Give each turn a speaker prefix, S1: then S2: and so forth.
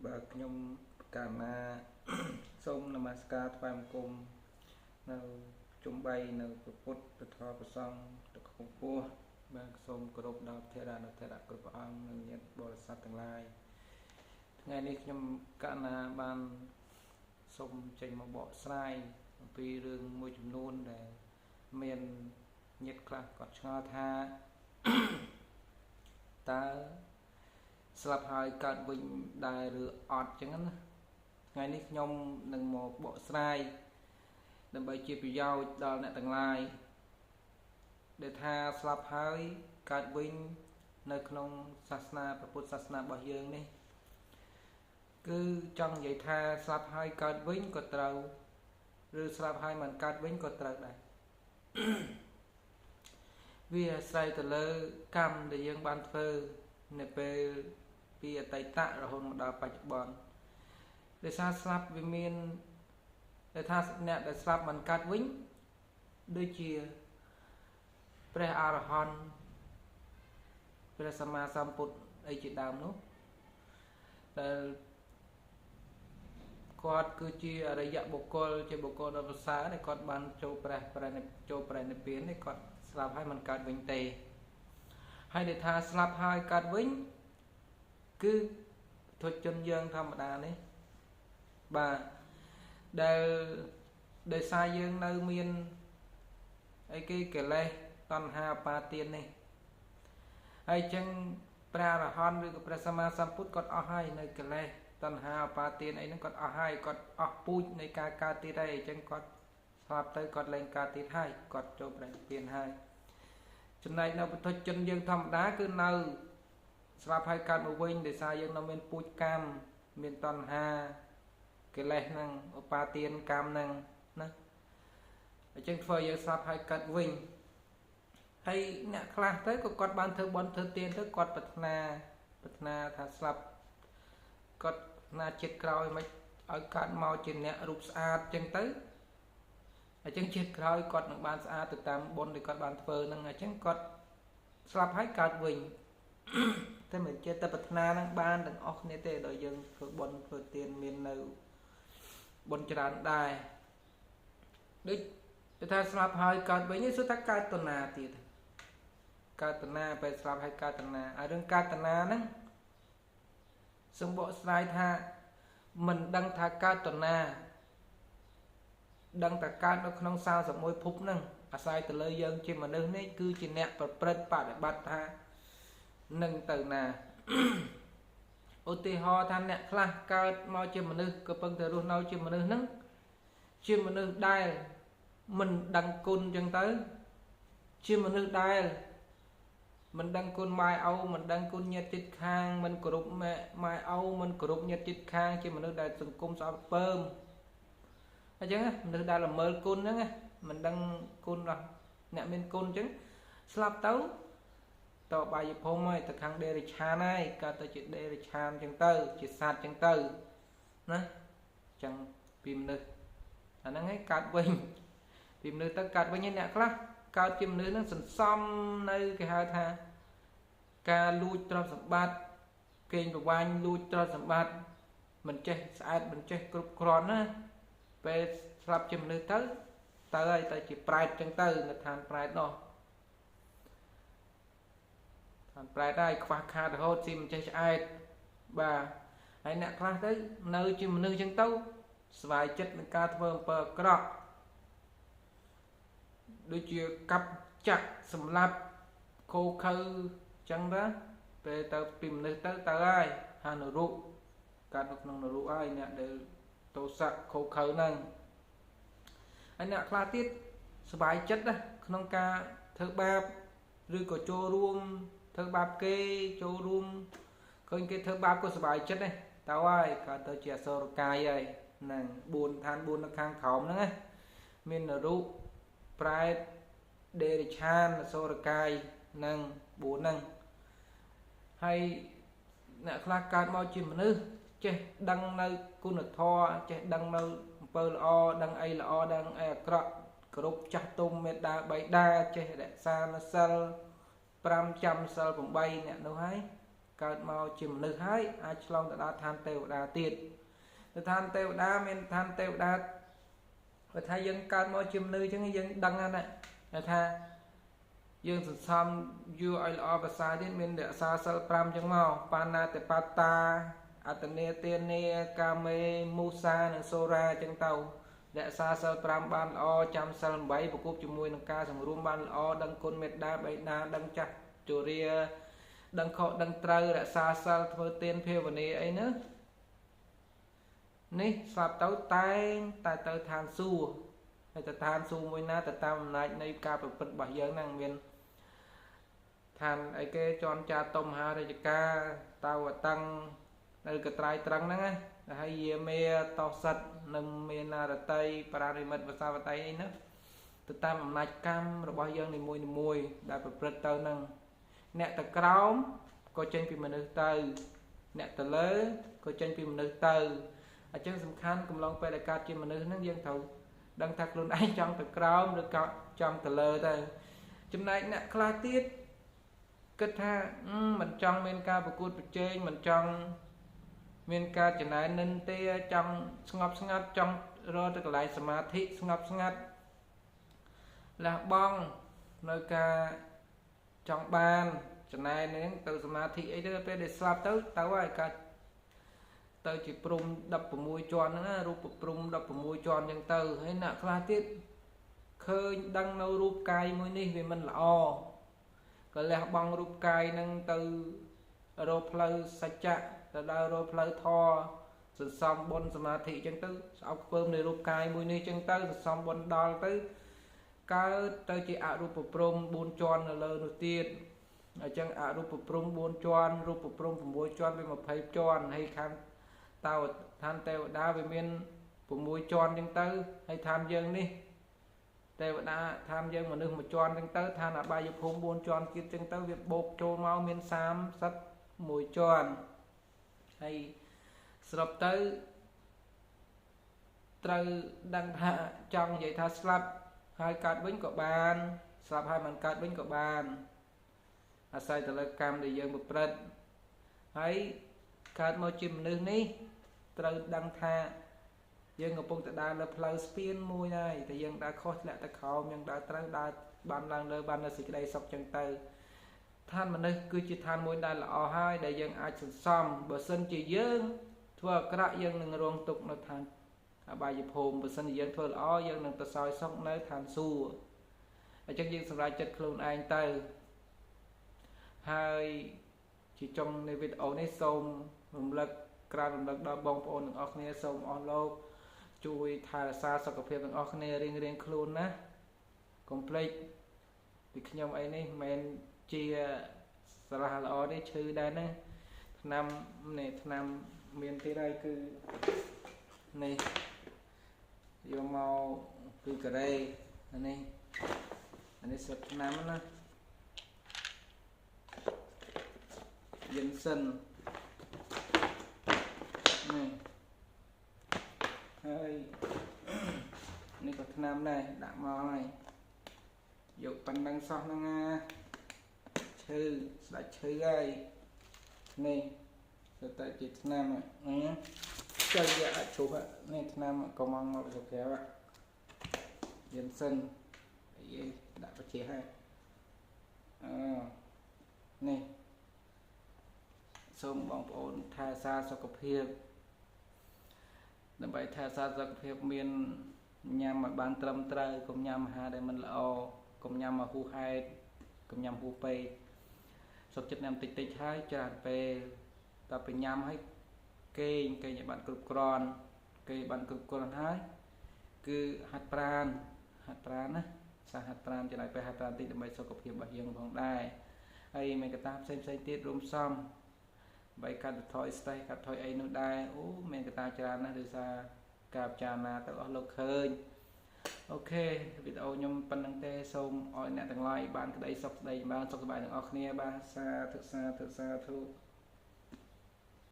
S1: បាទខ្ញុំកាណាសូមនមស្ការថ្វាយបង្គំនៅជុំបីនៅព្រះពុទ្ធពធប្រសង្ឃទឹកខ្ពង់ខ្ពស់បាទសូមគោរពដល់ធរៈនុធរៈគ្រប់ព្រះអង្គនិងញាតិបរិស័ទទាំងឡាយថ្ងៃនេះខ្ញុំកណាបានសូមចេញមកបកស្រាយអំពីរឿងមួយចំនួនដែលមានញាតិខ្លះគាត់ឆ្ងល់ថាតើស្លាប់ហើយកើតវិញដែរឬអត់ចឹងណាថ្ងៃនេះខ្ញុំនឹងមកបកស្រាយដើម្បីជាប្រយោជន៍ដល់អ្នកទាំងឡាយដែលថាស្លាប់ហើយកើតវិញនៅក្នុងសាសនាព្រះពុទ្ធសាសនារបស់យើងនេះគឺចង់និយាយថាស្លាប់ហើយកើតវិញក៏ត្រូវឬស្លាប់ហើយមិនកើតវិញក៏ត្រូវដែរវាអាស្រ័យទៅលើកម្មដែលយើងបានធ្វើនៅពេលពីអតីតរហូតមកដល់បច្ចុប្បន្នដោយសារស្លាប់វាមានដែលថាអ្នកដែលស្លាប់មិនកើតវិញដូចជាព្រះអរហន្តព្រះសម្មាសម្ពុទ្ធអីជាដើមនោះដែលគាត់គឺជាអរិយបុគ្គលជាបុគ្គលដ៏ប្រសើរដែលគាត់បានចូលព្រះចូលព្រះនិព្វាននេះគាត់ស្លាប់ហើយមិនកើតវិញទេហើយដែលថាស្លាប់ហើយកើតវិញគឺពុទ្ធជនយើងធម្មតានេះបាទដែលដោយសារយើងនៅមានអីគេកិលេសតណ្ហាបាទាននេះហើយចឹងព្រះអរហន្តឬក៏ព្រះសម្មាសម្ពុទ្ធគាត់អស់ហើយនៅកិលេសតណ្ហាបាទានអីហ្នឹងគាត់អស់ហើយគាត់អស់ពូជនៃការកើតទៀតហើយអញ្ចឹងគាត់ស្លាប់ទៅគាត់លែងកើតទៀតហើយគាត់ចូលព្រះនិព្វានហើយចំណែកនៅពុទ្ធជនយើងធម្មតាគឺនៅស្លាប់ហើយកើតមកវិញដោយសារយើងនៅមានពូជកម្មមានតណ្ហាកិលេសហ្នឹងឧបាទានកម្មហ្នឹងណាអញ្ចឹងធ្វើឲ្យយើងស្លាប់ហើយកើតវិញហើយអ្នកខ្លះទៅក៏គាត់បានធ្វើបុណ្យធ្វើទានទៅគាត់ប្រាថ្នាថាស្លាប់គាត់ណាជាតិក្រោយមិនឲ្យកើតមកជាអ្នករូបស្អាតអញ្ចឹងទៅអញ្ចឹងជាតិក្រោយគាត់នឹងបានស្អាតទៅតាមបុណ្យដែលគាត់បានធ្វើហ្នឹងអញ្ចឹងគាត់ស្លាប់ហើយកើតវិញតែមិនចេះតែប្រាថ្នានឹងបានទាំងអស់គ្នាទេដល់យើងធ្វើបុណ្យធ្វើទានមាននៅបុណ្យច្រើនដែរដូចគេថាស្លាប់ហើយកើតវិញសួរថាកើតតណាទៀតកើតតណាពេលស្លាប់ហើយកើតតណាហើយរឿងកើតតណាហ្នឹងសូមបកស្រាយថាមិនដឹងថាកើតតណាដឹងតែកើតនៅក្នុង41ភពហ្នឹងអាស្រ័យទៅលើយើងជាមនុស្សនេះគឺជាអ្នកប្រព្រឹត្តបដិបត្តិថានឹងទៅណាឧទាហរណ៍ថាអ្នកខ្លះកើតមកជាមនុស្សក៏ពឹងតែរស់នៅជាមនុស្សហ្នឹងជាមនុស្សដែលមិនដឹងគុណចឹងទៅជាមនុស្សដែលមិនដឹងគុណម៉ែឪមិនដឹងគុណញាតិជិតខាងមិនគោរពម៉ែឪមិនគោរពញាតិជិតខាងជាមនុស្សដែលសង្គមស្អប់ពើមអញ្ចឹងមនុស្សដែលល្មើលគុណហ្នឹងមិនដឹងគុណដល់អ្នកមានគុណអញ្ចឹងស្លាប់ទៅតបាយភូមិហើយទៅខាងដេរិឆានហើយកើតទៅជាដេរិឆានអញ្ចឹងទៅជាសត្វអញ្ចឹងទៅណាអញ្ចឹងពីមនុស្សអាហ្នឹងឯងកើតវិញពីមនុស្សទៅកើតវិញឯអ្នកខ្លះកើតជាមនុស្សហ្នឹងសន្សំនៅគេហៅថាការលួចទ្រព្យសម្បត្តិកេងប្រវ័ញ្ចលួចទ្រព្យសម្បត្តិមិនចេះស្អាតមិនចេះគ្រប់គ្រាន់ណាពេលស្លាប់ជាមនុស្សទៅទៅហើយទៅជាប្រែតអញ្ចឹងទៅនៅឋានប្រែតនោះឋានប្រែតហើយខ្វះខាតរហូតស៊ីមិនចេះឆ្អែតបាទហើយអ្នកខ្លះទៅនៅជាមនុស្សអញ្ចឹងទៅស្វាយចិត្តនឹងការធ្វើអំពើអាក្រក់ដូចជាកាប់ចាក់សម្លាប់ខូខើចឹងទៅពេលទៅពីមនុស្សទៅទៅហើយហានរុកើតនៅក្នុងនរុហើយអ្នកដែលទោសៈខូខើហ្នឹងហើយអ្នកខ្លះទៀតសบายចិត្តណាក្នុងការធ្វើបាបឬក៏ចូលរួមធ្វើបាបគេចូលរួមឃើញគេធ្វើបាបក៏សบายចិត្តដែរទៅហើយកើតទៅជាអសុរកាយហើយហ្នឹង4ឋាន4នៅខាងក្រោមហ្នឹងណាមាននរុប្រែតដេរិឆានអសុរកាយហ្នឹង4ហ្នឹងហើយអ្នកខ្លះកើតមកជាមនុស្សចេះដឹងនៅគុណធម៌ចេះដឹងនៅអំពើល្អដឹងអីល្អដឹងអីអាក្រក់គោរពចាស់ទុំមេដាបៃតាចេះរក្សានៅសិល5ចាំសិល8អ្នកនោះហើយ កើតមកជាមនុស្សហើយអាចឆ្លងទៅដល់ឋានទេវតាទៀតទៅឋានទេវតាមានឋានទេវតាបើថាយើងកើតមកជាមនុស្សអញ្ចឹងយើងដឹងណាស់ថាយើងសន្សំយូរឲ្យល្អប្រសើរទៀតមានរក្សាសិល5អញ្ចឹងមកបាណាតិបតាអត្តនេទានាកាមេមូសានិងសូរាអញ្ចឹងទៅរក្សាសិល5បានល្អចាំសិល8ប្រកបជាមួយនឹងការសង្រួមបានល្អដឹងគុណមេត្តាបិតាដឹងចាស់ជរាដឹងខុសដឹងត្រូវរក្សាសិលធ្វើទានភាវនាអីណានេះស្លាប់ទៅតែងតែទៅឋានសួគ៌ហើយទៅឋានសួគ៌មួយណាទៅតាមអំណាចនៃការប្រព្រឹត្តរបស់យើងហ្នឹងមានឋានអីគេចនចាតុមហារាជការតាវតឹងនៅកត្រៃត្រឹងហ្នឹងណាហើយយាមេតោសិតនិងមានណារតីបរានិមិត្តវសាវតីអីណាទៅតាមអំណាចកម្មរបស់យើងនីមួយៗដែលប្រព្រឹត្តទៅហ្នឹងអ្នកទៅក្រោមក៏ចេញពីមនុស្សទៅអ្នកទៅលើក៏ចេញពីមនុស្សទៅអញ្ចឹងសំខាន់កំឡុងពេលដែលកើតជាមនុស្សហ្នឹងយើងត្រូវដឹងថាខ្លួនឯងចង់ទៅក្រោមឬក៏ចង់ទៅលើទៅចំណែកអ្នកខ្លះទៀតគិតថាមិនចង់មានការប្រកួតប្រជែងមិនចង់មានការចំណែននិន្ទាចង់ស្ងប់ស្ងាត់ចង់រកទៅកន្លែងសមាធិស្ងប់ស្ងាត់លះបង់នៅការចង់បានចំណែនហ្នឹងទៅសមាធិអីទៅពេលដែលស្លាប់ទៅទៅហើយកើតទៅជាព្រំ16ជាន់ហ្នឹងណារូបព្រំ16ជាន់អញ្ចឹងទៅហើយអ្នកខ្លះទៀតឃើញដឹងនៅរូបកាយមួយនេះវាមិនល្អក៏លះបង់រូបកាយហ្នឹងទៅរកផ្លូវសច្ចៈទៅដល់រកផ្លូវធម៌សន្សំបុណ្យសមាធិអញ្ចឹងទៅស្អប់ខ្ពើមនៃរូបកាយមួយនេះអញ្ចឹងទៅសន្សំបុណ្យដល់ទៅកើតទៅជាអរូបព្រំ4ជាន់នៅលើនោះទៀតអញ្ចឹងអរូបព្រំ4ជាន់រូបព្រំ6ជាន់វា20ជាន់ហើយខាងតៅឋានទេវតាវាមាន6ជាន់អញ្ចឹងទៅហើយឋានយើងនេះទេវតាឋានយើងមនុស្ស1ជាន់អញ្ចឹងទៅឋានអបាយភូមិ4ជាន់ទៀតអញ្ចឹងទៅវាបូកចូលមកមាន31ជាន់ហើយសរុបទៅត្រូវដឹងថាចង់និយាយថាស្លាប់ហើយកើតវិញក៏បានស្លាប់ហើយមិនកើតវិញក៏បានអាស្រ័យទៅលើកម្មដែលយើងប្រព្រឹត្តហើយកើតមកជាមនុស្សនេះត្រូវដឹងថាយើងកំពុងតែដើរលើផ្លូវស្ពានមួយហើយតែយើងដើរខុសធ្លាក់ទៅក្រោមយើងដើរត្រូវដើរបានឡើងលើបាននៅសេចក្តីសុខចឹងទៅឋានមនុស្សគឺជាឋានមួយដែលល្អហើយដែលយើងអាចសន្សំបើសិនជាយើងធ្វើអាក្រក់យើងនឹងរងទុក្ខនៅឋានអបាយភូមិបើសិនជាយើងធ្វើល្អយើងនឹងទៅសោយសុខនៅឋានសួគ៌អញ្ចឹងយើងសម្រេចចិត្តខ្លួនឯងទៅហើយជាចុងនៃវីដេអូនេះសូមរំលឹកក្រាបរំលឹកដល់បងប្អូនទាំងអស់គ្នាសូមអស់លោកជួយថែរក្សាសុខភាពទាំងអស់គ្នារៀងៗខ្លួនណាកុំភ្លេចពីខ្ញុំអីនេះមិនមែនជាសាលាល្អទេឈឺដែរណាថ្នាំនេះថ្នាំមានទៀតហើយគឺនេះយកមកពីកូរ៉េនេះអានេះស្លឹកថ្នាំណាយិនសិននេះហើយនេះក៏ថ្នាំដែរដាក់មកហើយយកប៉ុណ្ណឹងសោះហ្នឹងណាឈឺស្ដាច់ឈឺហើយនេះទៅតែជាថ្នាំហ្នឹងចុចយកអាចជ្រុះនេះថ្នាំក៏មកទៅក្រៅយិនសិនអីដាក់បច្ចេកហើយអឺនេះសូមបងប្អូនថែរក្សាសុខភាពដើម្បីថែរក្សាសុខភាពមានញ៉ាំឲ្យបានត្រឹមត្រូវកុំញ៉ាំអាហារដែលមិនល្អកុំញ៉ាំឲ្យហួសហេតុកុំញ៉ាំហួសពេកសុខចិត្តញ៉ាំតិចតិចហើយច្រើនពេលតទៅញ៉ាំហើយគេងឲ្យបានគ្រប់គ្រាន់គេបានគ្រប់គ្រាន់ហើយគឺហាត់ប្រាណណាសាហាត់ប្រាណចំណាយពេលហាត់ប្រាណតិចដើម្បីសុខភាពរបស់យើងផងដែរហើយមានកត្តាផ្សេងៗទៀតរួមផ្សំបីកាត់បន្ថយ stress កាត់ថយអីនោះដែរអូមានកត្តាច្រើនណាស់ដោយសារការពិចារណាទៅអស់លោកឃើញអូខេវីដេអូខ្ញុំប៉ុណ្្នឹងទេសូមឲ្យអ្នកទាំងឡាយបានក្តីសុខក្តីចម្រើនសុខសប្បាយទាំងអស់គ្នាបាទសាធុសាធុសាធុ